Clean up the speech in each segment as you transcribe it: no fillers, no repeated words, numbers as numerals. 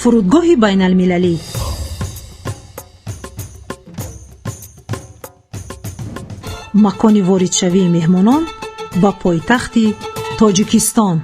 Фурудгоҳи байналмилалӣ. Макони воридшавии меҳмонон ба пойтахти Тоҷикистон.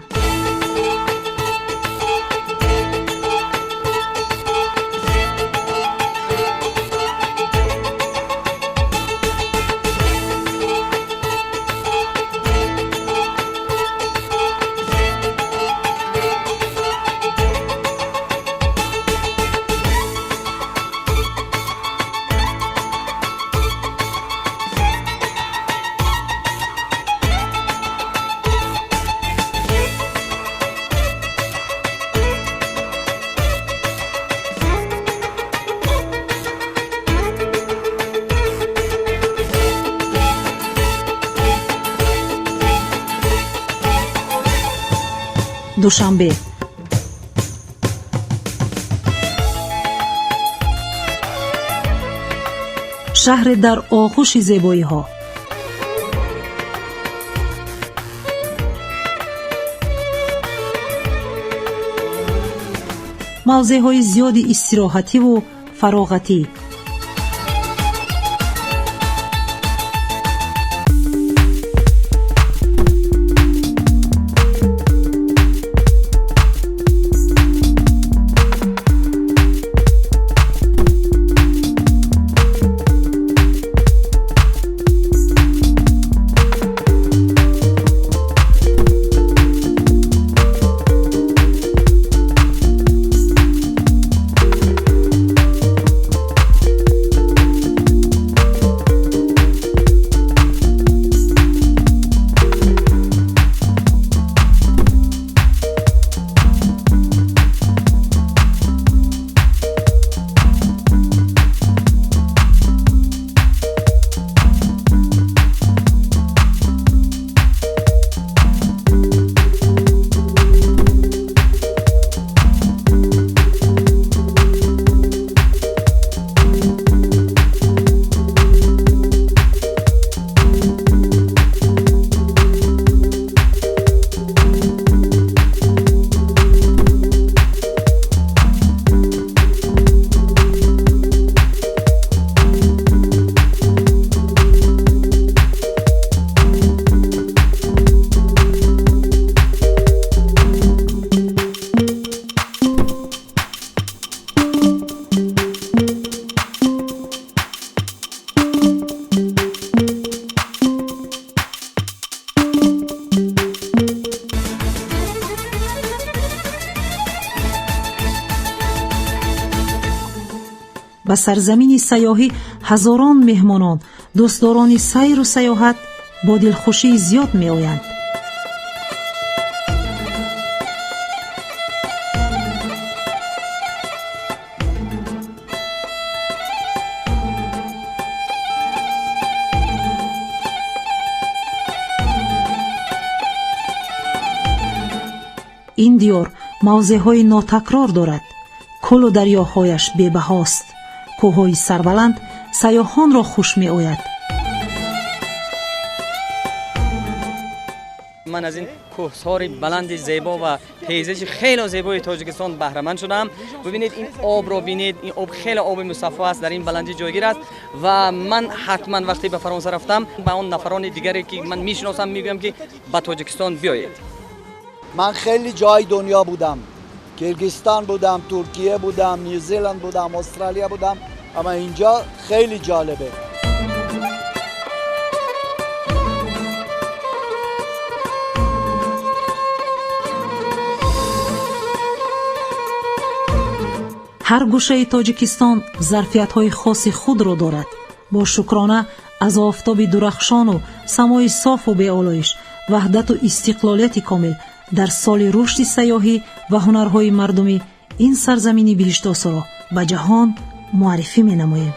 Душанбе, шаҳре дар оғӯши зебоиҳо. Мавзеъҳои зиёди истироҳативу фароғатӣ. Ба сарзамини сайёҳӣ ҳазорон меҳмонон, дӯстдорони сайру саёҳат бо дилхушии зиёд меоянд. Ин диёр мавзеъҳои нотакрор дорад. Кӯлу дарёҳояш бебаҳост, кӯҳҳои сарбаланд сайёҳонро хуш меояд. Ман аз ин кӯҳсори баланди зебо ва пейзажи хеле зебои Тоҷикистон баҳраманд шудам. Бибинед, ин обро бинед, ин об хеле оби мусаффо аст, дар ин баландӣ ҷойгир аст ва ман ҳатман вақте ба Фаронса рафтам, ба он нафарони дигаре ки ман мешиносам, мегӯям ки ба Тоҷикистон биёед. Ман хеле ҷои дунё будам, Киргизистон будам, Туркия будам, Нью-Зеланд будам, Австралия будам, аммо инҷо хеле ҷолибе. Ҳар гӯшаи Тоҷикистон зарфиятҳои хоси худро дорад. Бо шукрона аз офтоби дурахшону самои софу беолоиш, ваҳдату истиқлолияти комил, дар соли рушди сайёҳӣ ва ҳунарҳои мардумӣ ин сарзамини биҳиштосоро ба ҷаҳон муаррифӣ менамоем.